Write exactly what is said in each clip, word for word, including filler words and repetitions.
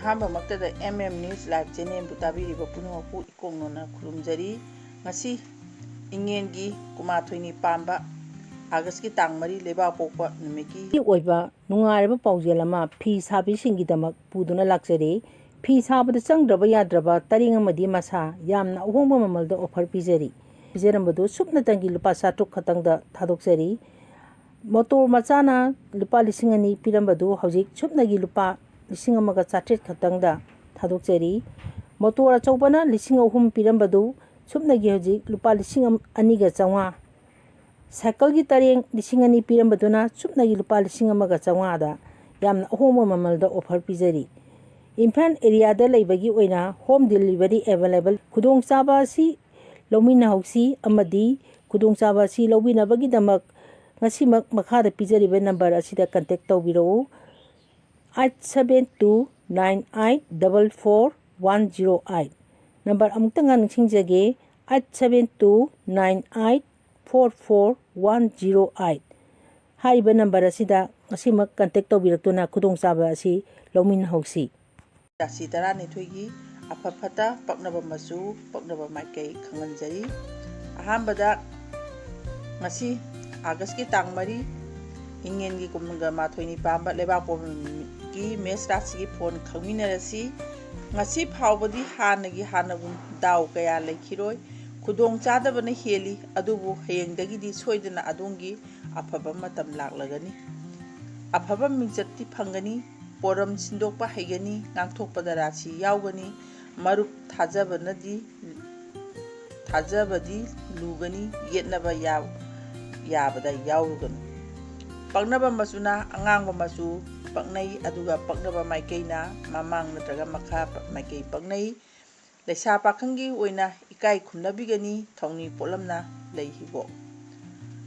ꯑꯍꯥꯟꯕꯃꯛꯇꯗ M M News Live Channelꯕꯨ ꯇꯥꯕꯤꯔꯤꯕ ꯄꯨꯝꯅꯃꯛꯄꯨ ꯏꯀꯣꯛꯅꯅ ꯈꯨꯔꯨꯝꯖꯔꯤ꯫ ꯉꯁꯤ ꯏꯉꯦꯟꯒꯤ ꯀꯨꯟꯃꯥꯊꯣꯏꯅꯤ ꯄꯥꯟꯕ ꯑꯥꯒꯁꯀꯤ ꯇꯥꯡ ꯃꯔꯤ ꯂꯩꯕꯥꯛꯄꯣꯛꯄ ꯅꯨꯃꯤꯠꯀꯤ ꯑꯣꯏꯕ ꯅꯨꯡꯉꯥꯏꯔꯕ ꯄꯥꯎꯖꯦꯜ ꯑꯃ ꯐꯤ ꯁꯥꯕꯤꯁꯤꯡꯒꯤꯗꯃꯛ ꯄꯨꯗꯨꯅ ꯂꯥꯛꯆꯔꯤ꯫ ꯐꯤ ꯁꯥꯕꯗ ꯆꯪꯗ꯭ꯔꯕ ꯌꯥꯗ꯭ꯔꯕ ꯇꯔꯦꯡ ꯑꯃꯗꯤ ꯃꯁꯥ ꯌꯥꯝꯅ ꯑꯍꯣꯡꯕ ꯃꯃꯜꯗ offer ꯄꯤꯖꯔꯤ꯫ ꯄꯤꯖꯔꯝꯕꯗꯨ ꯁꯨꯞꯅꯇꯪꯒꯤ ꯂꯨꯄꯥ ꯆꯥꯇ꯭ꯔꯨꯛ ꯈꯛꯇꯪꯗ ꯊꯥꯗꯣꯛꯆꯔꯤ꯫ ꯃꯣꯇꯣꯔ ꯃꯆꯥꯅ ꯂꯨꯄꯥ ꯂꯤꯁꯤꯡ ꯑꯅꯤ ꯄꯤꯔꯝꯕꯗꯨ ꯍꯧꯖꯤꯛ ꯁꯨꯞꯅꯒꯤ ꯂꯨꯄꯥ ꯂꯤꯁꯤꯡ ꯑꯃꯒ ꯆꯥꯇ꯭ꯔꯦꯠ ꯈꯛꯇꯪꯗ ꯊꯥꯗꯣꯛꯆꯔꯤ꯫ ꯃꯣꯇꯣꯔ ꯑꯆꯧꯕꯅ ꯂꯤꯁꯤꯡ ꯑꯍꯨꯝ ꯄꯤꯔꯝꯕꯗꯨ ꯁꯨꯞꯅꯒꯤ ꯍꯧꯖꯤꯛ ꯂꯨꯄꯥ ꯂꯤꯁꯤꯡ ꯑꯅꯤꯒ ꯆꯥꯝꯃꯉꯥ꯫ ꯁꯥꯏꯀꯜꯒꯤ ꯇꯔꯦꯡ ꯂꯤꯁꯤꯡ ꯑꯅꯤ ꯄꯤꯔꯝꯕꯗꯨꯅ ꯁꯨꯞꯅꯒꯤ ꯂꯨꯄꯥ ꯂꯤꯁꯤꯡ ꯑꯃꯒ ꯆꯥꯝꯃꯉꯥꯗ ꯌꯥꯝꯅ ꯑꯍꯣꯡꯕ ꯃꯃꯜꯗ offer ꯄꯤꯖꯔꯤ꯫ ꯏꯝꯐꯥꯜ areaꯗ ꯂꯩꯕꯒꯤ ꯑꯣꯏꯅ home delivery available꯫ ꯈꯨꯗꯣꯡꯆꯥꯕ ꯑꯁꯤ ꯂꯧꯃꯤꯟꯅꯍꯧꯁꯤ ꯑꯃꯗꯤ ꯈꯨꯗꯣꯡꯆꯥꯕ ꯑꯁꯤ ꯂꯧꯕꯤꯅꯕꯒꯤꯗꯃꯛ ꯉꯁꯤꯃꯛ ꯃꯈꯥꯗ ꯄꯤꯖꯔꯤꯕ number ꯑꯁꯤꯗ contact ꯇꯧꯕꯤꯔꯛꯎ, eight seven two nine eight double four one zero eight꯫ Number ꯑꯃꯨꯛꯇꯪꯒ ꯅꯤꯡꯁꯤꯡꯖꯒꯦ, eight seven two nine eight four four one zero eight꯫ ꯍꯥꯏꯔꯤꯕ number ꯑꯁꯤꯗ ꯉꯁꯤꯃꯛ contact ꯇꯧꯕꯤꯔꯛꯇꯨꯅ ꯈꯨꯗꯣꯡꯆꯥꯕ ꯑꯁꯤ ꯂꯧꯃꯤꯟꯅꯍꯧꯁꯤ꯫ ꯔꯥꯁꯤ ꯇꯔꯥꯅꯤꯊꯣꯏꯒꯤ ꯑꯐ ꯐꯠꯇ, ꯄꯛꯅꯕ ꯃꯆꯨ, ꯄꯛꯅꯕ ꯃꯥꯏꯀꯩ ꯈꯪꯍꯟꯖꯔꯤ꯫ ꯑꯍꯥꯟꯕꯗ, ꯉꯁꯤ ꯑꯥꯒꯁꯀꯤ ꯇꯥꯡ ꯃꯔꯤ, ꯏꯉꯦꯟꯒꯤ ꯀꯨꯝꯒ ꯃꯥꯊꯣꯏꯅꯤ ꯄꯥꯟꯕ ꯂꯩꯕꯥꯛꯄꯣꯛꯄ ꯅꯨꯃꯤꯠꯀꯤ ꯃꯦꯁ ꯔꯥꯁꯤꯒꯤ ꯐꯣꯟ ꯈꯪꯃꯤꯟꯅꯔꯁꯤ꯫ ꯉꯁꯤ ꯐꯥꯎꯕꯗꯤ ꯍꯥꯟꯅꯒꯤ ꯍꯥꯟꯅꯒꯨꯝ ꯗꯥꯎ ꯀꯌꯥ ꯂꯩꯈꯤꯔꯣꯏ꯫ ꯈꯨꯗꯣꯡ ꯆꯥꯗꯕꯅ ꯍꯦꯜꯂꯤ, ꯑꯗꯨꯕꯨ ꯍꯌꯦꯡꯗꯒꯤꯗꯤ ꯁꯣꯏꯗꯅ ꯑꯗꯣꯝꯒꯤ ꯑꯐꯕ ꯃꯇꯝ ꯂꯥꯛꯂꯒꯅꯤ꯫ ꯑꯐꯕ ꯃꯤꯡꯆꯠꯇꯤ ꯐꯪꯒꯅꯤ꯫ ꯄꯣꯔꯝ ꯁꯤꯟꯗꯣꯛꯄ ꯍꯩꯒꯅꯤ꯫ ꯉꯥꯡꯊꯣꯛꯄꯗ ꯔꯥꯁꯤ ꯌꯥꯎꯒꯅꯤ꯫ ꯃꯔꯨꯞ ꯊꯥꯖꯕꯅꯗꯤ, ꯊꯥꯖꯕꯗꯤ ꯂꯨꯒꯅꯤ꯫ ꯌꯦꯠꯅꯕ ꯌꯥ-, ꯌꯥꯕꯗ ꯌꯥꯎꯔꯨꯒꯅꯨ꯫ ꯄꯛꯅꯕ ꯃꯆꯨꯅ ꯑꯉꯥꯡꯕ ꯃꯆꯨ ꯄꯛꯅꯩ, ꯑꯗꯨꯒ ꯄꯛꯅꯕ ꯃꯥꯏꯀꯩꯅ ꯃꯃꯥꯡ ꯅꯠꯇ꯭ꯔꯒ ꯃꯈꯥ ꯃꯥꯏꯀꯩ ꯄꯛꯅꯩ꯫ ꯂꯩꯁꯥ ꯄꯥꯈꯪꯒꯤ ꯑꯣꯏꯅ ꯏꯀꯥꯏ ꯈꯨꯝꯅꯕꯤꯒꯅꯤ꯫ ꯊꯧꯅꯤ ꯄꯣꯠꯂꯝꯅ ꯂꯩ ꯍꯤꯒꯣꯛ꯫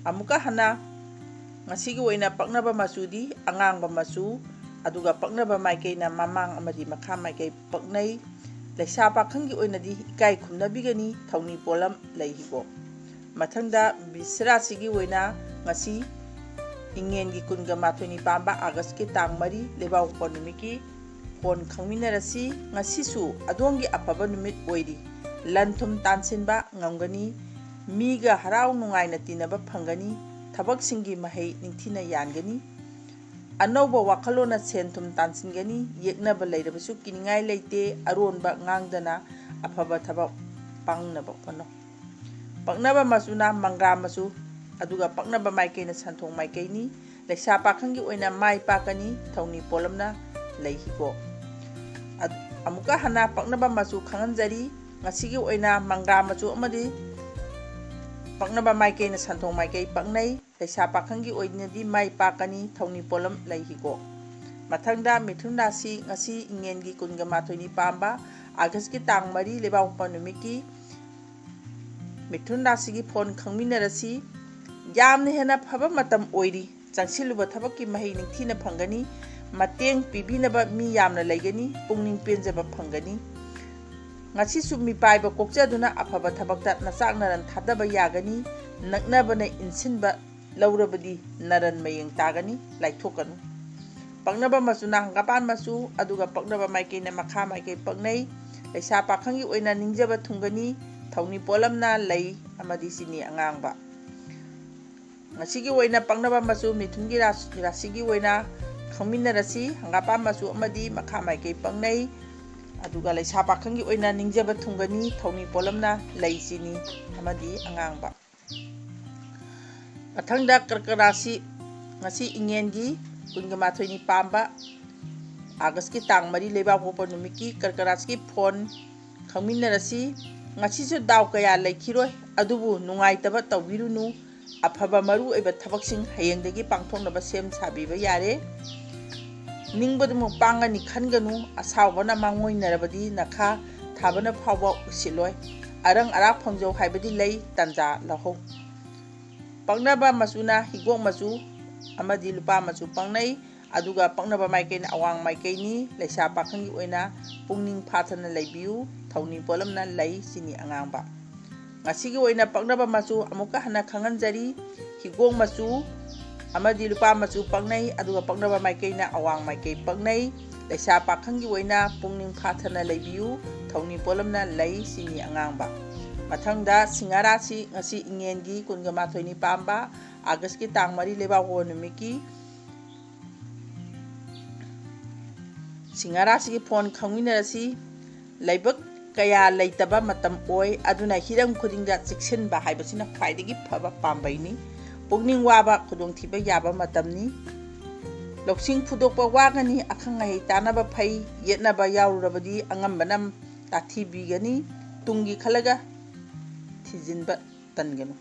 ꯑꯃꯨꯛꯀ ꯍꯟꯅ ꯉꯁꯤꯒꯤ ꯑꯣꯏꯅ ꯄꯛꯅꯕ ꯃꯆꯨꯗꯤ ꯑꯉꯥꯡꯕ ꯃꯆꯨ, ꯑꯗꯨꯒ ꯄꯛꯅꯕ ꯃꯥꯏꯀꯩꯅ ꯃꯃꯥꯡ ꯑꯃꯗꯤ ꯃꯈꯥ ꯃꯥꯏꯀꯩ ꯄꯛꯅꯩ꯫ ꯂꯩꯁꯥ ꯄꯥꯈꯪꯒꯤ ꯑꯣꯏꯅꯗꯤ ꯏꯀꯥꯏ ꯈꯨꯝꯅꯕꯤꯒꯅꯤ꯫ ꯊꯧꯅꯤ ꯄꯣꯠꯂꯝ ꯂꯩ ꯍꯤꯒꯣꯛ꯫ ꯃꯊꯪꯗ ꯃꯤꯁ ꯔꯥꯁꯤꯒꯤ ꯑꯣꯏꯅ ꯉꯁꯤ ꯏꯉꯦꯟꯒꯤ ꯀꯨꯟꯒ ꯃꯥꯊꯣꯏꯅꯤ ꯄꯥꯟꯕ ꯑꯥꯒꯁꯀꯤ ꯇꯥꯡ ꯃꯔꯤ ꯂꯩꯕꯥꯛꯄꯣꯛꯄ ꯅꯨꯃꯤꯠꯀꯤ ꯐꯣꯟ ꯈꯪꯃꯤꯟꯅꯔꯁꯤ꯫ ꯉꯁꯤꯁꯨ ꯑꯗꯣꯝꯒꯤ ꯑꯐꯕ ꯅꯨꯃꯤꯠ ꯑꯣꯏꯔꯤ꯫ ꯂꯟ ꯊꯨꯝ ꯇꯥꯟꯁꯤꯟꯕ ꯉꯝꯒꯅꯤ꯫ ꯃꯤꯒ ꯍꯔꯥꯎ ꯅꯨꯡꯉꯥꯏꯅ ꯇꯤꯟꯅꯕ ꯐꯪꯒꯅꯤ꯫ ꯊꯕꯛꯁꯤꯡꯒꯤ ꯃꯍꯩ ꯅꯤꯡꯊꯤꯅ ꯌꯥꯟꯒꯅꯤ꯫ ꯑꯅꯧꯕ ꯋꯥꯈꯜꯂꯣꯟꯅ ꯁꯦꯟ ꯊꯨꯝ ꯇꯥꯟꯁꯤꯟꯒꯅꯤ꯫ ꯌꯦꯛꯅꯕ ꯂꯩꯔꯕꯁꯨ ꯀꯤꯅꯤꯡꯉꯥꯏ ꯂꯩꯇꯦ꯫ ꯑꯔꯣꯟꯕ ꯉꯥꯡꯗꯅ ꯑꯐꯕ ꯊꯕꯛ ꯄꯥꯡꯅꯕ ꯍꯣꯠꯅꯧ꯫ ꯄꯛꯅꯕ ꯃꯆꯨꯅ ꯃꯪꯒ꯭ꯔꯥ ꯃꯆꯨ, ꯑꯗꯨꯒ ꯄꯛꯅꯕ ꯃꯥꯏꯀꯩꯅ ꯁꯟꯊꯣꯡ ꯃꯥꯏꯀꯩꯅꯤ꯫ ꯂꯩꯁꯥ ꯄꯥꯈꯪꯒꯤ ꯑꯣꯏꯅ ꯃꯥꯏ ꯄꯥꯛꯀꯅꯤ꯫ ꯊꯧꯅꯤ ꯄꯣꯠꯂꯝꯅ ꯂꯩ ꯍꯤꯒꯣꯛ꯫ ꯑꯗ-, ꯑꯃꯨꯛꯀ ꯍꯟꯅ ꯄꯛꯅꯕ ꯃꯆꯨ ꯈꯪꯍꯟꯖꯔꯤ꯫ ꯉꯁꯤꯒꯤ ꯑꯣꯏꯅ ꯃꯪꯒ꯭ꯔꯥ ꯃꯆꯨ ꯑꯃꯗꯤ ꯄꯛꯅꯕ ꯃꯥꯏꯀꯩꯅ ꯁꯟꯊꯣꯡ ꯃꯥꯏꯀꯩ ꯄꯛꯅꯩ꯫ ꯂꯩꯁꯥ ꯄꯥꯈꯪꯒꯤ ꯑꯣꯏꯅꯗꯤ ꯃꯥꯏ ꯄꯥꯛꯀꯅꯤ꯫ ꯊꯧꯅꯤ ꯄꯣꯠꯂꯝ ꯂꯩ ꯍꯤꯒꯣꯛ꯫ ꯃꯊꯪꯗ ꯃꯤꯊꯨꯟ ꯔꯥꯁꯤ, ꯉꯁꯤ ꯏꯉꯦꯟꯒꯤ ꯀꯨꯟꯒ ꯃꯥꯊꯣꯏꯅꯤ ꯄꯥꯟꯕ, ꯑꯥꯒꯁꯀꯤ ꯇꯥꯡ ꯃꯔꯤ ꯂꯩꯕꯥꯛꯄꯣꯛꯄ ꯅꯨꯃꯤꯠꯀꯤ ꯃꯤꯊꯨꯟ ꯔꯥꯁꯤꯒꯤ ꯐꯣꯟ ꯈꯪꯃꯤꯟꯅꯔꯁꯤ꯫ ꯌꯥꯝꯅ ꯍꯦꯟꯅ ꯐꯕ ꯃꯇꯝ ꯑꯣꯏꯔꯤ꯫ ꯆꯪꯁꯤꯜꯂꯨꯕ ꯊꯕꯛꯀꯤ ꯃꯍꯩ ꯅꯤꯡꯊꯤꯅ ꯐꯪꯒꯅꯤ꯫ ꯃꯇꯦꯡ ꯄꯤꯕꯤꯅꯕ ꯃꯤ ꯌꯥꯝꯅ ꯂꯩꯒꯅꯤ꯫ ꯄꯨꯛꯅꯤꯡ ꯄꯦꯟꯖꯕ ꯐꯪꯒꯅꯤ꯫ ꯉꯁꯤꯁꯨ ꯃꯤꯄꯥꯏꯕ ꯀꯣꯛꯆꯗꯨꯅ ꯑꯐꯕ ꯊꯕꯛꯇ ꯅꯆꯥꯛ ꯅꯔꯟ ꯊꯥꯗꯕ ꯌꯥꯒꯅꯤ꯫ ꯅꯛꯅꯕꯅ ꯏꯟꯁꯤꯟꯕ ꯂꯧꯔꯕꯗꯤ ꯅꯔꯟ ꯃꯌꯦꯡ ꯇꯥꯒꯅꯤ꯫ ꯂꯥꯏꯊꯣꯛꯀꯅꯨ꯫ ꯄꯛꯅꯕ ꯃꯆꯨꯅ ꯍꯪꯒꯥꯄꯥꯟ ꯃꯆꯨ, ꯑꯗꯨꯒ ꯄꯛꯅꯕ ꯃꯥꯏꯀꯩꯅ ꯃꯈꯥ ꯃꯥꯏꯀꯩ ꯄꯛꯅꯩ꯫ ꯂꯩꯁꯥ ꯄꯥꯈꯪꯒꯤ ꯑꯣꯏꯅ ꯅꯤꯡꯖꯕ ꯊꯨꯡꯒꯅꯤ꯫ ꯊꯧꯅꯤ ꯄꯣꯠꯂꯝꯅ ꯂꯩ ꯑꯃꯗꯤ ꯆꯤꯅꯤ ꯑꯉꯥꯡꯕ꯫ ꯉꯁꯤꯒꯤ ꯑꯣꯏꯅ ꯄꯛꯅꯕ ꯃꯆꯨ ꯃꯤꯊꯨꯟꯒꯤ ꯔꯥꯁ-, ꯔꯥꯁꯤꯒꯤ ꯑꯣꯏꯅ ꯈꯪꯃꯤꯟꯅꯔꯁꯤ꯫ ꯍꯪꯒꯥꯄꯥꯟ ꯃꯆꯨ ꯑꯃꯗꯤ ꯃꯈꯥ ꯃꯥꯏꯀꯩ ꯄꯛꯅꯩ꯫ ꯑꯗꯨꯒ ꯂꯩꯁꯥ ꯄꯥꯈꯪꯒꯤ ꯑꯣꯏꯅ ꯅꯤꯡꯖꯕ ꯊꯨꯡꯒꯅꯤ꯫ ꯊꯧꯅꯤ ꯄꯣꯠꯂꯝꯅ ꯂꯩ ꯆꯤꯅꯤ ꯑꯃꯗꯤ ꯑꯉꯥꯡꯕ꯫ ꯃꯊꯪꯗ ꯀꯔꯀ ꯔꯥꯁꯤ, ꯉꯁꯤ ꯏꯉꯦꯟꯒꯤ ꯀꯨꯟꯒ ꯃꯥꯊꯣꯏꯅꯤ ꯄꯥꯟꯕ, ꯑꯥꯒꯁꯀꯤ ꯇꯥꯡ ꯃꯔꯤ ꯂꯩꯕꯥꯛꯄꯣꯛꯄ ꯅꯨꯃꯤꯠꯀꯤ ꯀꯔꯀ ꯔꯥꯁꯤꯒꯤ ꯐꯣꯟ ꯈꯪꯃꯤꯟꯅꯔꯁꯤ꯫ ꯉꯁꯤꯁꯨ ꯗꯥꯎ ꯀꯌꯥ ꯂꯩꯈꯤꯔꯣꯏ, ꯑꯗꯨꯕꯨ ꯅꯨꯡꯉꯥꯏꯇꯕ ꯇꯧꯕꯤꯔꯨꯅꯨ꯫ ꯑꯐꯕ ꯃꯔꯨ ꯑꯣꯏꯕ ꯊꯕꯛꯁꯤꯡ ꯍꯌꯦꯡꯗꯒꯤ ꯄꯥꯡꯊꯣꯛꯅꯕ ꯁꯦꯝ ꯁꯥꯕꯤꯕ ꯌꯥꯔꯦ꯫ ꯅꯤꯡꯕꯗꯨꯃꯛ ꯄꯥꯡꯒꯅꯤ ꯈꯟꯒꯅꯨ꯫ ꯑꯁꯥꯎꯕꯅ ꯃꯥꯡꯑꯣꯏꯅꯔꯕꯗꯤ ꯅꯈꯥ ꯊꯥꯕꯅ ꯐꯥꯎꯕ ꯎꯁꯤꯠꯂꯣꯏ꯫ ꯑꯔꯪ ꯑꯔꯥꯛ ꯐꯪꯖꯧ ꯍꯥꯏꯕꯗꯤ ꯂꯩ, ꯇꯥꯟꯖꯥ ꯂꯧꯍꯧ꯫ ꯄꯛꯅꯕ ꯃꯆꯨꯅ ꯍꯤꯒꯣꯛ ꯃꯆꯨ ꯑꯃꯗꯤ ꯂꯨꯄꯥ ꯃꯆꯨ ꯄꯛꯅꯩ꯫ ꯑꯗꯨꯒ ꯄꯛꯅꯕ ꯃꯥꯏꯀꯩꯅ ꯑꯋꯥꯡ ꯃꯥꯏꯀꯩꯅꯤ꯫ ꯂꯩꯁꯥ ꯄꯥꯈꯪꯒꯤ ꯑꯣꯏꯅ ꯄꯨꯛꯅꯤꯡ ꯐꯥꯊꯅ ꯂꯩꯕꯤꯌꯨ꯫ ꯊꯧꯅꯤ ꯄꯣꯠꯂꯝꯅ ꯂꯩ, ꯆꯤꯅꯤ ꯑꯉꯥꯡꯕ꯫ ꯉꯁꯤꯒꯤ ꯑꯣꯏꯅ ꯄꯛꯅꯕ ꯃꯆꯨ ꯑꯃꯨꯛꯀ ꯍꯟꯅ ꯈꯪꯍꯟꯖꯔꯤ꯫ ꯍꯤꯒꯣꯛ ꯃꯆꯨ ꯑꯃꯗꯤ ꯂꯨꯄꯥ ꯃꯆꯨ ꯄꯛꯅꯩ, ꯑꯗꯨꯒ ꯄꯛꯅꯕ ꯃꯥꯏꯀꯩꯅ ꯑꯋꯥꯡ ꯃꯥꯏꯀꯩ ꯄꯛꯅꯩ꯫ ꯂꯩꯁꯥ ꯄꯥꯈꯪꯒꯤ ꯑꯣꯏꯅ ꯄꯨꯛꯅꯤꯡ ꯐꯥꯊꯅ ꯂꯩꯕꯤꯌꯨ꯫ ꯊꯧꯅꯤ ꯄꯣꯠꯂꯝꯅ ꯂꯩ, ꯆꯤꯅꯤ ꯑꯉꯥꯡꯕ꯫ ꯃꯊꯪꯗ ꯁꯤꯡꯍꯥꯔꯥꯁꯤ ꯉꯁꯤ ꯏꯉꯦꯟꯒꯤ ꯀꯨꯟꯒ ꯃꯥꯊꯣꯏꯅꯤ ꯄꯥꯟꯕ, ꯑꯥꯒꯁꯀꯤ ꯇꯥꯡ ꯃꯔꯤ ꯂꯩꯕꯥꯛꯄꯣꯛꯄ ꯅꯨꯃꯤꯠꯀꯤ ꯁꯤꯡꯍꯥꯔꯥꯁꯤꯒꯤ ꯐꯣꯟ ꯈꯪꯃꯤꯟꯅꯔꯁꯤ꯫ ꯂꯥꯏꯕꯛ ꯀꯌꯥ ꯂꯩꯇꯕ ꯃꯇꯝ ꯑꯣꯏ, ꯑꯗꯨꯅ ꯍꯤꯔꯝ ꯈꯨꯗꯤꯡꯗ ꯆꯦꯛꯁꯤꯟꯕ ꯍꯥꯏꯕꯁꯤꯅ ꯈ꯭ꯋꯥꯏꯗꯒꯤ ꯐꯕ ꯄꯥꯝꯕꯩꯅꯤ꯫ ꯄꯨꯛꯅꯤꯡ ꯋꯥꯕ, ꯈꯨꯗꯣꯡꯊꯤꯕ ꯌꯥꯕ ꯃꯇꯝꯅꯤ꯫ ꯂꯧꯁꯤꯡ ꯐꯨꯗꯣꯛꯄ ꯋꯥꯒꯅꯤ, ꯑꯈꯪ ꯑꯍꯩ ꯇꯥꯟꯅꯕ ꯐꯩ, ꯌꯦꯠꯅꯕ ꯌꯥꯎꯔꯨꯔꯕꯗꯤ ꯑꯉꯝꯕꯅ ꯇꯥꯊꯤꯕꯤꯒꯅꯤ, ꯇꯨꯡꯒꯤ ꯈꯜꯂꯒ ꯊꯤꯖꯤꯟꯕ ꯇꯟꯒꯅꯨ꯫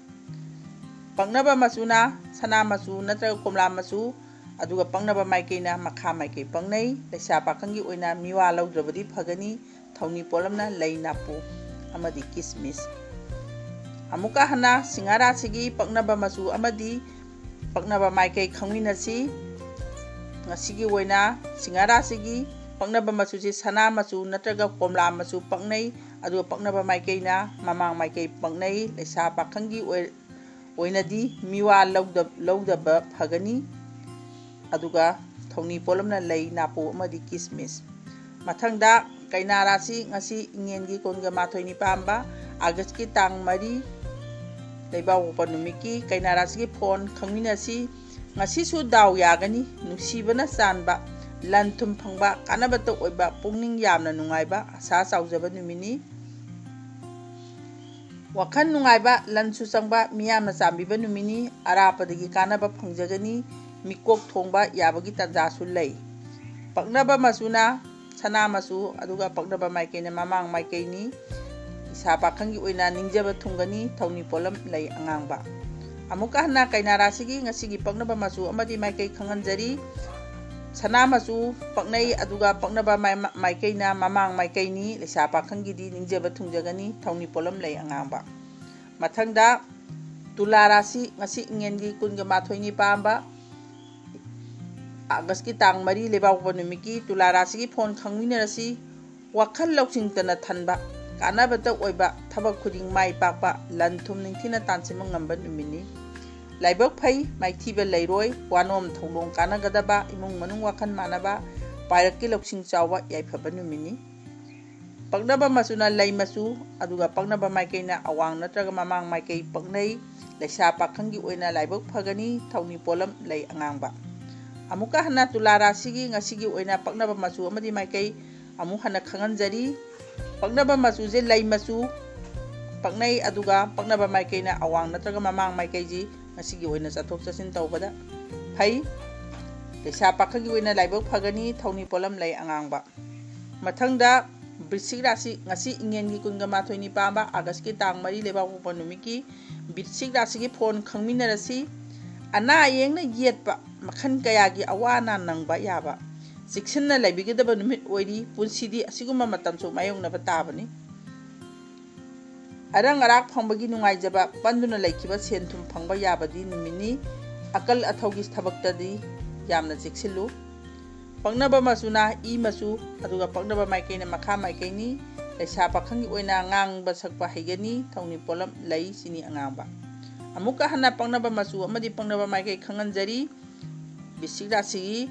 ꯄꯛꯅꯕ ꯃꯆꯨꯅ ꯁꯅꯥ ꯃꯆꯨ ꯅꯠꯇ꯭ꯔꯒ ꯀꯣꯝꯂꯥ ꯃꯆꯨ, ꯑꯗꯨꯒ ꯄꯛꯅꯕ ꯃꯥꯏꯀꯩꯅ ꯃꯈꯥ ꯃꯥꯏꯀꯩ ꯄꯛꯅꯩ꯫ ꯂꯩꯁꯥ ꯄꯥꯈꯪꯒꯤ ꯑꯣꯏꯅ ꯃꯤꯋꯥ ꯂꯧꯗ꯭ꯔꯕꯗꯤ ꯐꯒꯅꯤ꯫ ꯊꯧꯅꯤ ꯄꯣꯠꯂꯝꯅ ꯂꯩ ꯅꯥꯄꯨ ꯑꯃꯗꯤ ꯀꯤꯁꯃꯤꯁ꯫ ꯑꯃꯨꯛꯀ ꯍꯟꯅ ꯁꯤꯡꯍꯥꯔꯥꯁꯤꯒꯤ ꯄꯛꯅꯕ ꯃꯆꯨ ꯑꯃꯗꯤ ꯄꯛꯅꯕ ꯃꯥꯏꯀꯩ ꯈꯪꯃꯤꯟꯅꯁꯤ꯫ ꯉꯁꯤꯒꯤ ꯑꯣꯏꯅ ꯁꯤꯡꯍꯥꯔꯥꯁꯤꯒꯤ ꯄꯛꯅꯕ ꯃꯆꯨꯁꯤ ꯁꯅꯥ ꯃꯆꯨ ꯅꯠꯇ꯭ꯔꯒ ꯀꯣꯝꯂꯥ ꯃꯆꯨ ꯄꯛꯅꯩ, ꯑꯗꯨꯒ ꯄꯛꯅꯕ ꯃꯥꯏꯀꯩꯅ ꯃꯃꯥꯡ ꯃꯥꯏꯀꯩ ꯄꯛꯅꯩ꯫ ꯂꯩꯁꯥ ꯄꯥꯈꯪꯒꯤ ꯑꯣꯏ-, ꯑꯣꯏꯅꯗꯤ ꯃꯤꯋꯥ ꯂꯧꯗ-, ꯂꯧꯗꯕ ꯐꯒꯅꯤ꯫ ꯑꯗꯨꯒ ꯊꯧꯅꯤ ꯄꯣꯠꯂꯝꯅ ꯂꯩ ꯅꯥꯄꯨ ꯑꯃꯗꯤ ꯀꯤꯁꯃꯤꯁ꯫ ꯃꯊꯪꯗ ꯀꯩꯅꯥ ꯔꯥꯁꯤ, ꯉꯁꯤ ꯏꯉꯦꯟꯒꯤ ꯀꯨꯟꯒ ꯃꯥꯊꯣꯏꯅꯤ ꯄꯥꯟꯕ, ꯑꯥꯒꯁꯀꯤ ꯇꯥꯡ ꯃꯔꯤ, ꯂꯩꯕꯥꯛꯄꯣꯛꯄ ꯅꯨꯃꯤꯠꯀꯤ ꯀꯩꯅꯥ ꯔꯥꯁꯤꯒꯤ ꯐꯣꯟ ꯈꯪꯃꯤꯟꯅꯁꯤ꯫ ꯉꯁꯤꯁꯨ ꯗꯥꯎ ꯌꯥꯒꯅꯤ, ꯅꯨꯡꯁꯤꯕꯅ ꯆꯥꯟꯕ, ꯂꯟ ꯊꯨꯝ ꯐꯪꯕ, ꯀꯥꯟꯅꯕꯇ ꯑꯣꯏꯕ, ꯄꯨꯛꯅꯤꯡ ꯌꯥꯝꯅ ꯅꯨꯡꯉꯥꯏꯕ, ꯑꯁꯥ ꯆꯥꯎꯖꯕ ꯅꯨꯃꯤꯠꯅꯤ꯫ ꯋꯥꯈꯜ ꯅꯨꯡꯉꯥꯏꯕ, ꯂꯟꯁꯨ ꯆꯪꯕ, ꯃꯤꯌꯥꯝꯅ ꯆꯥꯟꯕꯤꯕ ꯅꯨꯃꯤꯠꯅꯤ꯫ ꯑꯔꯥꯞꯄꯗꯒꯤ ꯀꯥꯟꯅꯕ ꯐꯪꯖꯒꯅꯤ꯫ ꯃꯤꯀꯣꯛ ꯊꯣꯡꯕ ꯌꯥꯕꯒꯤ ꯇꯥꯟꯖꯥꯁꯨ ꯂꯩ꯫ ꯄꯛꯅꯕ ꯃꯆꯨꯅ ꯁꯅꯥ ꯃꯆꯨ, ꯑꯗꯨꯒ ꯄꯛꯅꯕ ꯃꯥꯏꯀꯩꯅ ꯃꯃꯥꯡ ꯃꯥꯏꯀꯩꯅꯤ꯫ ꯏꯁꯥ ꯄꯥꯈꯪꯒꯤ ꯑꯣꯏꯅ ꯅꯤꯡꯖꯕ ꯊꯨꯡꯒꯅꯤ꯫ ꯊꯧꯅꯤ ꯄꯣꯠꯂꯝ ꯂꯩ ꯑꯉꯥꯡꯕ꯫ ꯑꯃꯨꯛꯀ ꯍꯟꯅ ꯀꯩꯅꯥ ꯔꯥꯁꯤꯒꯤ ꯉꯁꯤꯒꯤ ꯄꯛꯅꯕ ꯃꯆꯨ ꯑꯃꯗꯤ ꯃꯥꯏꯀꯩ ꯈꯪꯍꯟꯖꯔꯤ꯫ ꯁꯅꯥ ꯃꯆꯨ ꯄꯛꯅꯩ, ꯑꯗꯨꯒ ꯄꯛꯅꯕ ꯃꯥꯏ-, ꯃꯥꯏꯀꯩꯅ ꯃꯃꯥꯡ ꯃꯥꯏꯀꯩꯅꯤ꯫ ꯂꯩꯁꯥ ꯄꯥꯈꯪꯒꯤꯗꯤ ꯅꯤꯡꯖꯕ ꯊꯨꯡꯖꯒꯅꯤ꯫ ꯊꯧꯅꯤ ꯄꯣꯠꯂꯝ ꯂꯩ ꯑꯉꯥꯡꯕ꯫ ꯃꯊꯪꯗ ꯇꯨꯂꯥ ꯔꯥꯁꯤ, ꯉꯁꯤ ꯏꯉꯦꯟꯒꯤ ꯀꯨꯟꯒ ꯃꯥꯊꯣꯏꯅꯤ ꯄꯥꯟꯕ, ꯑꯥꯒꯁꯀꯤ ꯇꯥꯡ ꯃꯔꯤ ꯂꯩꯕꯥꯛꯄꯣꯛꯄ ꯅꯨꯃꯤꯠꯀꯤ ꯇꯨꯂꯥ ꯔꯥꯁꯤꯒꯤ ꯐꯣꯟ ꯈꯪꯃꯤꯟꯅꯔꯁꯤ꯫ ꯋꯥꯈꯜ ꯂꯧꯁꯤꯡꯇꯅ ꯊꯟꯕ, ꯀꯥꯟꯅꯕꯇ ꯑꯣꯏꯕ, ꯊꯕꯛ ꯈꯨꯗꯤꯡ ꯃꯥꯏ ꯄꯥꯛꯄ, ꯂꯟ ꯊꯨꯝ ꯅꯤꯡꯊꯤꯅ ꯇꯥꯟꯁꯤꯟꯕ ꯉꯝꯕ ꯅꯨꯃꯤꯠꯅꯤ꯫ ꯂꯥꯏꯕꯛ ꯐꯩ, ꯃꯥꯏꯊꯤꯕ ꯂꯩꯔꯣꯏ, ꯋꯥꯅꯣꯝ ꯊꯧꯗꯣꯡ ꯀꯥꯟꯅꯒꯗꯕ, ꯏꯃꯨꯡ ꯃꯅꯨꯡ ꯋꯥꯈꯜ ꯃꯥꯟꯅꯕ, ꯄꯥꯏꯔꯛꯀꯤ ꯂꯧꯁꯤꯡ ꯆꯥꯎꯕ ꯌꯥꯏꯐꯕ ꯅꯨꯃꯤꯠꯅꯤ꯫ ꯄꯛꯅꯕ ꯃꯆꯨꯅ ꯂꯩ ꯃꯆꯨ, ꯑꯗꯨꯒ ꯄꯛꯅꯕ ꯃꯥꯏꯀꯩꯅ ꯑꯋꯥꯡ ꯅꯠꯇ꯭ꯔꯒ ꯃꯃꯥꯡ ꯃꯥꯏꯀꯩ ꯄꯛꯅꯩ꯫ ꯂꯩꯁꯥ ꯄꯥꯈꯪꯒꯤ ꯑꯣꯏꯅ ꯂꯥꯏꯕꯛ ꯐꯒꯅꯤ꯫ ꯊꯧꯅꯤ ꯄꯣꯠꯂꯝ ꯂꯩ ꯑꯉꯥꯡꯕ꯫ ꯑꯃꯨꯛꯀ ꯍꯟꯅ ꯇꯨꯂꯥ ꯔꯥꯁꯤꯒꯤ ꯉꯁꯤꯒꯤ ꯑꯣꯏꯅ ꯄꯛꯅꯕ ꯃꯆꯨ ꯑꯃꯗꯤ ꯃꯥꯏꯀꯩ ꯑꯃꯨꯛ ꯍꯟꯅ ꯈꯪꯍꯟꯖꯔꯤ꯫ ꯄꯛꯅꯕ ꯃꯆꯨꯁꯦ ꯂꯩ ꯃꯆꯨ ꯄꯛꯅꯩ, ꯑꯗꯨꯒ ꯄꯛꯅꯕ ꯃꯥꯏꯀꯩꯅ ꯑꯋꯥꯡ ꯅꯠꯇ꯭ꯔꯒ ꯃꯃꯥꯡ ꯃꯥꯏꯀꯩꯁꯤ ꯉꯁꯤꯒꯤ ꯑꯣꯏꯅ ꯆꯠꯊꯣꯛ ꯆꯠꯁꯤꯟ ꯇꯧꯕꯗ ꯐꯩ꯫ ꯂꯩꯁꯥ ꯄꯥꯈꯪꯒꯤ ꯑꯣꯏꯅ ꯂꯥꯏꯕꯛ ꯐꯒꯅꯤ꯫ ꯊꯧꯅꯤ ꯄꯣꯠꯂꯝ ꯂꯩ ꯑꯉꯥꯡꯕ꯫ ꯃꯊꯪꯗ ꯕ꯭ꯔꯤꯁꯤꯛ ꯔꯥꯁꯤ, ꯉꯁꯤ ꯏꯉꯦꯟꯒꯤ ꯀꯨꯟꯒ ꯃꯥꯊꯣꯏꯅꯤ ꯄꯥꯟꯕ ꯑꯥꯒꯁꯀꯤ ꯇꯥꯡ ꯃꯔꯤ ꯂꯩꯕꯥꯛꯄꯣꯛꯄ ꯅꯨꯃꯤꯠꯀꯤ ꯕ꯭ꯔꯤꯁꯤꯛ ꯔꯥꯁꯤꯒꯤ ꯐꯣꯟ ꯈꯪꯃꯤꯟꯅꯔꯁꯤ꯫ ꯑꯅꯥ ꯑꯌꯦꯛꯅ ꯌꯦꯠꯄ ꯃꯈꯜ ꯀꯌꯥꯒꯤ ꯑꯋꯥ ꯑꯅꯥ ꯅꯪꯕ ꯌꯥꯕ, ꯆꯦꯛꯁꯤꯟꯅ ꯂꯩꯕꯤꯒꯗꯕ ꯅꯨꯃꯤꯠ ꯑꯣꯏꯔꯤ꯫ ꯄꯨꯟꯁꯤꯗꯤ ꯑꯁꯤꯒꯨꯝꯕ ꯃꯇꯝꯁꯨ ꯃꯥꯌꯣꯛꯅꯕ ꯇꯥꯕꯅꯤ꯫ ꯑꯔꯪ ꯑꯔꯥꯛ ꯐꯪꯕꯒꯤ ꯅꯨꯡꯉꯥꯏꯖꯕ, ꯄꯟꯗꯨꯅ ꯂꯩꯈꯤꯕ ꯁꯦꯟ ꯊꯨꯝ ꯐꯪꯕ ꯌꯥꯕꯗꯤ ꯅꯨꯃꯤꯠꯅꯤ꯫ ꯑꯀꯜ ꯑꯊꯧꯒꯤ ꯊꯕꯛꯇꯗꯤ ꯌꯥꯝꯅ ꯆꯦꯛꯁꯤꯜꯂꯨ꯫ ꯄꯛꯅꯕ ꯃꯆꯨꯅ ꯏ ꯃꯆꯨ, ꯑꯗꯨꯒ ꯄꯛꯅꯕ ꯃꯥꯏꯀꯩꯅ ꯃꯈꯥ ꯃꯥꯏꯀꯩꯅꯤ꯫ ꯂꯩꯁꯥ ꯄꯥꯈꯪꯒꯤ ꯑꯣꯏꯅ ꯉꯥꯡꯕ ꯁꯛꯄ ꯍꯩꯒꯅꯤ꯫ ꯊꯧꯅꯤ ꯄꯣꯠꯂꯝ ꯂꯩ ꯆꯤꯅꯤ ꯑꯉꯥꯡꯕ꯫ ꯑꯃꯨꯛꯀ ꯍꯟꯅ ꯄꯛꯅꯕ ꯃꯆꯨ ꯑꯃꯗꯤ ꯄꯛꯅꯕ ꯃꯥꯏꯀꯩ ꯈꯪꯍꯟꯖꯔꯤ꯫ ꯕꯤꯁꯤꯛ ꯔꯥꯁꯤꯒꯤ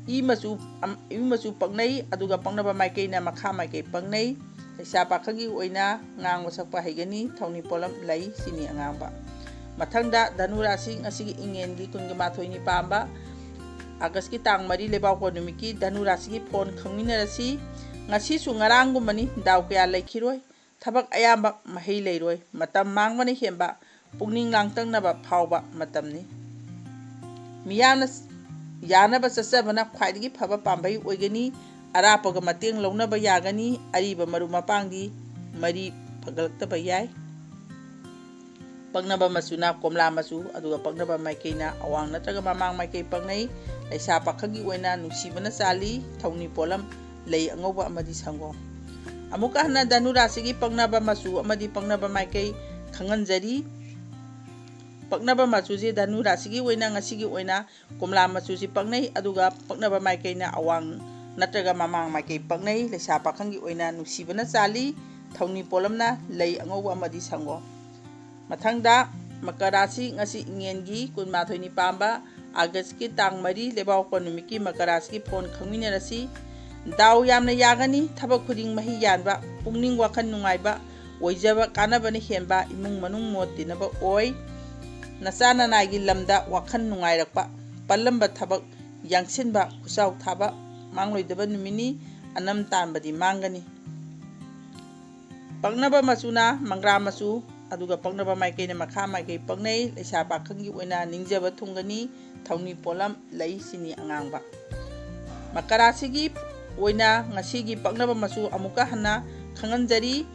ꯏ ꯃꯆꯨ, ꯑꯝ, ꯏ ꯃꯆꯨ ꯄꯛꯅꯩ, ꯑꯗꯨꯒ ꯄꯛꯅꯕ ꯃꯥꯏꯀꯩꯅ ꯃꯈꯥ ꯃꯥꯏꯀꯩ ꯄꯛꯅꯩ꯫ ꯂꯩꯁꯥ ꯄꯥꯈꯪꯒꯤ ꯑꯣꯏꯅ ꯉꯥꯡꯕ ꯁꯛꯄ ꯍꯩꯒꯅꯤ꯫ ꯊꯧꯅꯤ ꯄꯣꯠꯂꯝ ꯂꯩ ꯆꯤꯅꯤ ꯑꯉꯥꯡꯕ꯫ ꯃꯊꯪꯗ ꯙꯅꯨ ꯔꯥꯁꯤ, ꯉꯁꯤꯒꯤ ꯏꯉꯦꯟꯒꯤ ꯀꯨꯟꯒ ꯃꯥꯊꯣꯏꯅꯤ ꯄꯥꯟꯕ ꯑꯥꯒꯁꯀꯤ ꯇꯥꯡ ꯃꯔꯤ ꯂꯩꯕꯥꯛꯄꯣꯛꯄ ꯅꯨꯃꯤꯠꯀꯤ ꯙꯅꯨ ꯔꯥꯁꯤꯒꯤ ꯐꯣꯟ ꯈꯪꯃꯤꯟꯅꯔꯁꯤ꯫ ꯉꯁꯤꯁꯨ ꯉꯔꯥꯡꯒꯨꯝꯕꯅꯤ, ꯗꯥꯎ ꯀꯌꯥ ꯂꯩꯈꯤꯔꯣꯏ꯫ ꯊꯕꯛ ꯑꯌꯥꯝꯕ ꯃꯍꯩ ꯂꯩꯔꯣꯏ꯫ ꯃꯇꯝ ꯃꯥꯡꯕꯅ ꯍꯦꯟꯕ, ꯄꯨꯛꯅꯤꯡ ꯂꯥꯡꯇꯛꯅꯕ ꯐꯥꯎꯕ ꯃꯇꯝꯅꯤ꯫ ꯃꯤꯌꯥꯝꯅ ꯌꯥꯅꯕ ꯆꯠꯆꯕꯅ ꯈ꯭ꯋꯥꯏꯗꯒꯤ ꯐꯕ ꯄꯥꯝꯕꯩ ꯑꯣꯏꯒꯅꯤ꯫ ꯑꯔꯥꯞꯄꯒ ꯃꯇꯦꯡ ꯂꯧꯅꯕ ꯌꯥꯒꯅꯤ꯫ ꯑꯔꯤꯕ ꯃꯔꯨꯞ ꯃꯄꯥꯡꯗꯤ ꯃꯔꯤ ꯐꯒꯠꯂꯛꯇꯕ ꯌꯥꯏ꯫ ꯄꯛꯅꯕ ꯃꯆꯨꯅ ꯀꯣꯝꯂꯥ ꯃꯆꯨ, ꯑꯗꯨꯒ ꯄꯛꯅꯕ ꯃꯥꯏꯀꯩꯅ ꯑꯋꯥꯡ ꯅꯠꯇ꯭ꯔꯒ ꯃꯃꯥꯡ ꯃꯥꯏꯀꯩ ꯄꯛꯅꯩ꯫ ꯂꯩꯁꯥ ꯄꯥꯈꯪꯒꯤ ꯑꯣꯏꯅ ꯅꯨꯡꯁꯤꯕꯅ ꯆꯥꯜꯂꯤ꯫ ꯊꯧꯅꯤ ꯄꯣꯠꯂꯝ ꯂꯩ ꯑꯉꯧꯕ ꯑꯃꯗꯤ ꯁꯪꯒꯣꯝ꯫ ꯑꯃꯨꯛꯀ ꯍꯟꯅ ꯙꯅꯨ ꯔꯥꯁꯤꯒꯤ ꯄꯛꯅꯕ ꯃꯆꯨ ꯑꯃꯗꯤ ꯄꯛꯅꯕ ꯃꯥꯏꯀꯩ ꯈꯪꯍꯟꯖꯔꯤ꯫ ꯄꯛꯅꯕ ꯃꯆꯨꯁꯤ ꯙꯅꯨ ꯔꯥꯁꯤꯒꯤ ꯑꯣꯏꯅ ꯉꯁꯤꯒꯤ ꯑꯣꯏꯅ ꯀꯣꯝꯂꯥ ꯃꯆꯨꯁꯤ ꯄꯛꯅꯩ, ꯑꯗꯨꯒ ꯄꯛꯅꯕ ꯃꯥꯏꯀꯩꯅ ꯑꯋꯥꯡ ꯅꯠꯇ꯭ꯔꯒ ꯃꯃꯥꯡ ꯃꯥꯏꯀꯩ ꯄꯛꯅꯩ꯫ ꯂꯩꯁꯥ ꯄꯥꯈꯪꯒꯤ ꯑꯣꯏꯅ ꯅꯨꯡꯁꯤꯕꯅ ꯆꯥꯜꯂꯤ꯫ ꯊꯧꯅꯤ ꯄꯣꯠꯂꯝꯅ ꯂꯩ ꯑꯉꯧꯕ ꯑꯃꯗꯤ ꯁꯪꯒꯣꯝ꯫ ꯃꯊꯪꯗ ꯃꯀꯔ ꯔꯥꯁꯤ, ꯉꯁꯤ ꯏꯉꯦꯟꯒꯤ ꯀꯨꯟꯃꯥꯊꯣꯏꯅꯤ ꯄꯥꯟꯕ ꯑꯥꯒꯁꯀꯤ ꯇꯥꯡ ꯃꯔꯤ ꯂꯩꯕꯥꯛꯄꯣꯛꯄ ꯅꯨꯃꯤꯠꯀꯤ ꯃꯀꯔꯥꯁꯤꯒꯤ ꯐꯣꯟ ꯈꯪꯃꯤꯟꯅꯔꯁꯤ꯫ ꯗꯥꯎ ꯌꯥꯝꯅ ꯌꯥꯒꯅꯤ, ꯊꯕꯛ ꯈꯨꯗꯤꯡ ꯃꯍꯩ ꯌꯥꯟꯕ, ꯄꯨꯛꯅꯤꯡ ꯋꯥꯈꯜ ꯅꯨꯡꯉꯥꯏꯕ, ꯑꯣꯏꯖꯕ ꯀꯥꯟꯅꯕꯅ ꯍꯦꯟꯕ, ꯏꯃꯨꯡ ꯃꯅꯨꯡ ꯃꯣꯠ ꯇꯤꯟꯅꯕ ꯑꯣꯏ꯫ ꯅꯆꯥ ꯅꯅꯥꯏꯒꯤ ꯂꯝꯗ ꯋꯥꯈꯜ ꯅꯨꯡꯉꯥꯏꯔꯛꯄ, ꯄꯜꯂꯝꯕ ꯊꯕꯛ ꯌꯥꯡꯁꯤꯟꯕ, ꯈꯨꯆꯥꯎ ꯊꯥꯕ ꯃꯥꯡꯂꯣꯏꯗꯕ ꯅꯨꯃꯤꯠꯅꯤ꯫ ꯑꯅꯝ ꯇꯥꯟꯕꯗꯤ ꯃꯥꯡꯒꯅꯤ꯫ ꯄꯛꯅꯕ ꯃꯆꯨꯅ ꯃꯪꯒ꯭ꯔꯥ ꯃꯆꯨ, ꯑꯗꯨꯒ ꯄꯛꯅꯕ ꯃꯥꯏꯀꯩꯅ ꯃꯈꯥ ꯃꯥꯏꯀꯩ ꯄꯛꯅꯩ꯫ ꯂꯩꯁꯥ ꯄꯥꯈꯪꯒꯤ ꯑꯣꯏꯅ ꯅꯤꯡꯖꯕ ꯊꯨꯡꯒꯅꯤ, ꯊꯧꯅꯤ ꯄꯣꯠꯂꯝ ꯂꯩ ꯆꯤꯅꯤ ꯑꯉꯥꯡꯕ꯫ ꯃꯀꯔꯥꯁꯤꯒꯤ ꯑꯣꯏꯅ ꯉꯁꯤꯒꯤ ꯄꯛꯅꯕ ꯃꯆꯨ ꯑꯃꯨꯛꯀ ꯍꯟꯅ ꯈꯪꯍꯟꯖꯔꯤ꯫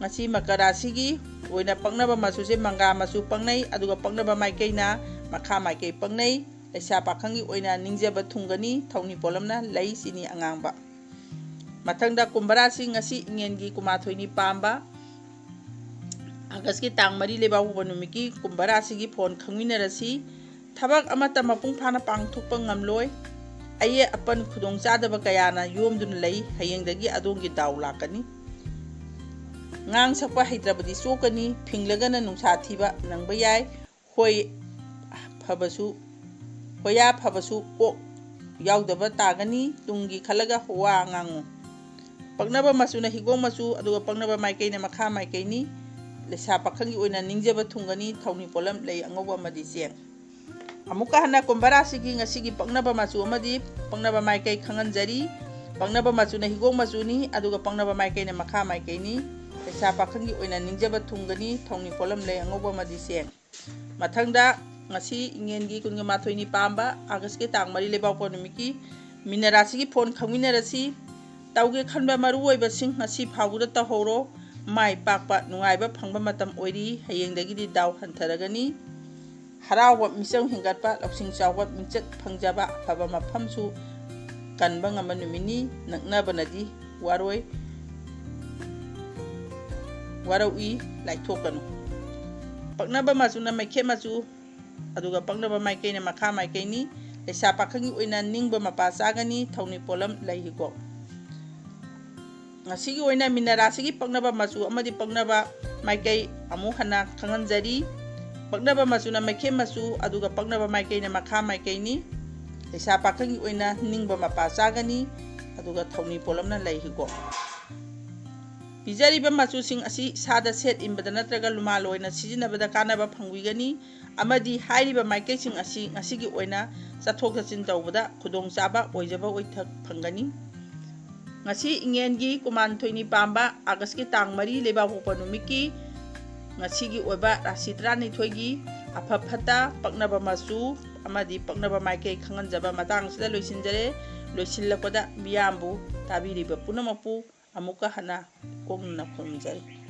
ꯉꯁꯤ ꯃꯀꯔꯥꯁꯤꯒꯤ ꯑꯣꯏꯅ ꯄꯛꯅꯕ ꯃꯆꯨꯁꯦ ꯃꯪꯒ꯭ꯔꯥ ꯃꯆꯨ ꯄꯛꯅꯩ, ꯑꯗꯨꯒ ꯄꯛꯅꯕ ꯃꯥꯏꯀꯩꯅ ꯃꯈꯥ ꯃꯥꯏꯀꯩ ꯄꯛꯅꯩ꯫ ꯂꯩꯁꯥ ꯄꯥꯈꯪꯒꯤ ꯑꯣꯏꯅ ꯅꯤꯡꯖꯕ ꯊꯨꯡꯒꯅꯤ, ꯊꯧꯅꯤ ꯄꯣꯠꯂꯝꯅ ꯂꯩ ꯆꯤꯅꯤ ꯑꯉꯥꯡꯕ꯫ ꯃꯊꯪꯗ ꯀꯨꯝꯚ ꯔꯥꯁꯤ, ꯉꯁꯤ ꯏꯉꯦꯟꯒꯤ ꯀꯨꯟꯃꯥꯊꯣꯏꯅꯤ ꯄꯥꯟꯕ, ꯑꯥꯒꯁꯀꯤ ꯇꯥꯡ ꯃꯔꯤ ꯂꯩꯕꯥꯛꯄꯣꯛꯄ ꯅꯨꯃꯤꯠꯀꯤ ꯀꯨꯝꯚ ꯔꯥꯁꯤꯒꯤ ꯐꯣꯟ ꯈꯪꯃꯤꯟꯅꯔꯁꯤ꯫ ꯊꯕꯛ ꯑꯃꯠꯇ ꯃꯄꯨꯡ ꯐꯥꯅ ꯄꯥꯡꯊꯣꯛꯄ ꯉꯝꯂꯣꯏ꯫ ꯑꯌꯦꯠ ꯑꯄꯟ ꯈꯨꯗꯣꯡꯆꯥꯗꯕ ꯀꯌꯥꯅ ꯌꯣꯝꯗꯨꯅ ꯂꯩ꯫ ꯍꯌꯦꯡꯗꯒꯤ ꯑꯗꯣꯝꯒꯤ ꯗꯥꯎ ꯂꯥꯛꯀꯅꯤ꯫ ꯉꯥꯡ ꯁꯛꯄ ꯍꯩꯇ꯭ꯔꯕꯗꯤ ꯆꯣꯛꯀꯅꯤ꯫ ꯐꯤꯡꯂꯒꯅ ꯅꯨꯡꯁꯥ ꯊꯤꯕ ꯅꯪꯕ ꯌꯥꯏ꯫ ꯍꯣꯏ ꯐꯕꯁꯨ, ꯍꯣꯌꯥ ꯐꯕꯁꯨ ꯀꯣꯛ ꯌꯥꯎꯗꯕ ꯇꯥꯒꯅꯤ꯫ ꯇꯨꯡꯒꯤ ꯈꯜꯂꯒ ꯋꯥ ꯉꯥꯡꯉꯨ꯫ ꯄꯛꯅꯕ ꯃꯆꯨꯅ ꯍꯤꯒꯣꯛ ꯃꯆꯨ, ꯑꯗꯨꯒ ꯄꯛꯅꯕ ꯃꯥꯏꯀꯩꯅ ꯃꯈꯥ ꯃꯥꯏꯀꯩꯅꯤ꯫ ꯂꯩꯁꯥ ꯄꯥꯈꯪꯒꯤ ꯑꯣꯏꯅ ꯅꯤꯡꯖꯕ ꯊꯨꯡꯒꯅꯤ, ꯊꯧꯅꯤ ꯄꯣꯠꯂꯝ ꯂꯩ ꯑꯉꯧꯕ ꯑꯃꯗꯤ ꯆꯦꯡ꯫ ꯑꯃꯨꯛꯀ ꯍꯟꯅ ꯀꯨꯝꯚ ꯔꯥꯁꯤꯒꯤ ꯉꯁꯤꯒꯤ ꯄꯛꯅꯕ ꯃꯆꯨ ꯑꯃꯗꯤ ꯄꯛꯅꯕ ꯃꯥꯏꯀꯩ ꯈꯪꯍꯟꯖꯔꯤ꯫ ꯄꯛꯅꯕ ꯃꯆꯨꯅ ꯍꯤꯒꯣꯛ ꯃꯆꯨꯅꯤ, ꯑꯗꯨꯒ ꯄꯛꯅꯕ ꯃꯥꯏꯀꯩꯅ ꯃꯈꯥ ꯃꯥꯏꯀꯩꯅꯤ꯫ ꯂꯩꯁꯥ ꯄꯥꯈꯪꯒꯤ ꯑꯣꯏꯅ ꯅꯤꯡꯖꯕ ꯊꯨꯡꯒꯅꯤ, ꯊꯧꯅꯤ ꯄꯣꯠꯂꯝ ꯂꯩ ꯑꯉꯧꯕ ꯑꯃꯗꯤ ꯆꯦꯡ꯫ ꯃꯊꯪꯗ ꯉꯁꯤ ꯏꯉꯦꯟꯒꯤ ꯀꯨꯟꯒ ꯃꯥꯊꯣꯏꯅꯤ ꯄꯥꯟꯕ, ꯑꯥꯒꯁꯀꯤ ꯇꯥꯡ ꯃꯔꯤ ꯂꯩꯕꯥꯛꯄꯣꯛꯄ ꯅꯨꯃꯤꯠꯀꯤ ꯃꯤꯅ ꯔꯥꯁꯤꯒꯤ ꯐꯣꯟ ꯈꯪꯃꯤꯟꯅꯔꯁꯤ꯫ ꯇꯧꯒꯦ ꯈꯟꯕ ꯃꯔꯨ ꯑꯣꯏꯕꯁꯤꯡ ꯉꯁꯤ ꯐꯥꯎꯕꯗ ꯇꯧꯍꯧꯔꯣ꯫ ꯃꯥꯏ ꯄꯥꯛꯄ, ꯅꯨꯡꯉꯥꯏꯕ ꯐꯪꯕ ꯃꯇꯝ ꯑꯣꯏꯔꯤ꯫ ꯍꯌꯦꯡꯗꯒꯤꯗꯤ ꯗꯥꯎ ꯍꯟꯊꯔꯒꯅꯤ꯫ ꯍꯔꯥꯎꯕ, ꯃꯤꯆꯝ ꯍꯦꯟꯒꯠꯄ, ꯂꯧꯁꯤꯡ ꯆꯥꯎꯕ, ꯃꯤꯡꯆꯠ ꯐꯪꯖꯕ, ꯑꯐꯕ ꯃꯐꯝꯁꯨ ꯀꯟꯕ ꯉꯝꯕ ꯅꯨꯃꯤꯠꯅꯤ꯫ ꯅꯛꯅꯕꯅꯗꯤ ꯋꯥꯔꯣꯏ, ꯋꯥꯔꯧꯏ, ꯂꯥꯏꯊꯣꯛꯀꯅꯨ꯫ ꯄꯛꯅꯕ ꯃꯆꯨꯅ ꯃꯩꯈꯦꯠ ꯃꯆꯨ, ꯑꯗꯨꯒ ꯄꯛꯅꯕ ꯃꯥꯏꯀꯩꯅ ꯃꯈꯥ ꯃꯥꯏꯀꯩꯅꯤ꯫ ꯂꯩꯁꯥ ꯄꯥꯈꯪꯒꯤ ꯑꯣꯏꯅ ꯅꯤꯡꯕ ꯃꯄꯥ ꯆꯥꯒꯅꯤ, ꯊꯧꯅꯤ ꯄꯣꯠꯂꯝ ꯂꯩ ꯍꯤꯒꯣꯛ꯫ ꯉꯁꯤꯒꯤ ꯑꯣꯏꯅ ꯃꯤꯅ ꯔꯥꯁꯤꯒꯤ ꯄꯛꯅꯕ ꯃꯆꯨ ꯑꯃꯗꯤ ꯄꯛꯅꯕ ꯃꯥꯏꯀꯩ ꯑꯃꯨꯛ ꯍꯟꯅ ꯈꯪꯍꯟꯖꯔꯤ꯫ ꯄꯛꯅꯕ ꯃꯆꯨꯅ ꯃꯩꯈꯦꯝ ꯃꯆꯨ, ꯑꯗꯨꯒ ꯄꯛꯅꯕ ꯃꯥꯏꯀꯩꯅ ꯃꯈꯥ ꯃꯥꯏꯀꯩꯅꯤ꯫ ꯂꯩꯁꯥ ꯄꯥꯈꯪꯒꯤ ꯑꯣꯏꯅ ꯅꯤꯡꯕ ꯃꯄꯥ ꯆꯥꯒꯅꯤ, ꯑꯗꯨꯒ ꯊꯧꯅꯤ ꯄꯣꯠꯂꯝꯅ ꯂꯩ ꯍꯤꯒꯣꯛ꯫ ꯄꯤꯖꯔꯤꯕ ꯃꯆꯨꯁꯤꯡ ꯑꯁꯤ ꯏꯁꯥꯗ ꯁꯦꯠ ꯏꯟꯕꯗ ꯅꯠꯇ꯭ꯔꯒ ꯂꯨꯃꯥꯜ ꯑꯣꯏꯅ ꯁꯤꯖꯤꯟꯅꯕꯗ ꯀꯥꯟꯅꯕ ꯐꯪꯕꯤꯒꯅꯤ, ꯑꯃꯗꯤ ꯍꯥꯏꯔꯤꯕ ꯃꯥꯏꯀꯩꯁꯤꯡ ꯑꯁꯤ ꯉꯁꯤꯒꯤ ꯑꯣꯏꯅ ꯆꯠꯊꯣꯛ ꯆꯠꯁꯤꯟ ꯇꯧꯕꯗ ꯈꯨꯗꯣꯡꯆꯥꯕ ꯑꯣꯏꯖꯕ ꯑꯣꯏꯊ-, ꯐꯪꯒꯅꯤ꯫ ꯉꯁꯤ ꯏꯉꯦꯟꯒꯤ ꯀꯨꯃꯥꯟ ꯊꯣꯏꯅꯤ ꯄꯥꯟꯕ ꯑꯥꯒꯁꯀꯤ ꯇꯥꯡ ꯃꯔꯤ ꯂꯩꯕꯥꯛꯄꯣꯛꯄ ꯅꯨꯃꯤꯠꯀꯤ ꯉꯁꯤꯒꯤ ꯑꯣꯏꯕ ꯔꯥꯁꯤ ꯇꯔꯥꯅꯤꯊꯣꯏꯒꯤ ꯑꯐ ꯐꯠꯇ, ꯄꯛꯅꯕ ꯃꯆꯨ ꯑꯃꯗꯤ ꯄꯛꯅꯕ ꯃꯥꯏꯀꯩ ꯈꯪꯍꯟꯖꯕ ꯃꯇꯥꯡ ꯑꯁꯤꯗ ꯂꯣꯏꯁꯤꯟꯖꯔꯦ꯫ ꯂꯣꯏꯁꯤꯜꯂꯛꯄꯗ ꯃꯤꯌꯥꯝꯕꯨ ꯇꯥꯕꯤꯔꯤꯕ ꯄꯨꯝꯅꯃꯛꯄꯨ ꯑꯃꯨꯛꯀ ꯍꯟꯅ ꯀꯣꯡꯅꯅ ꯈꯨꯔꯨꯝꯖꯔꯤ꯫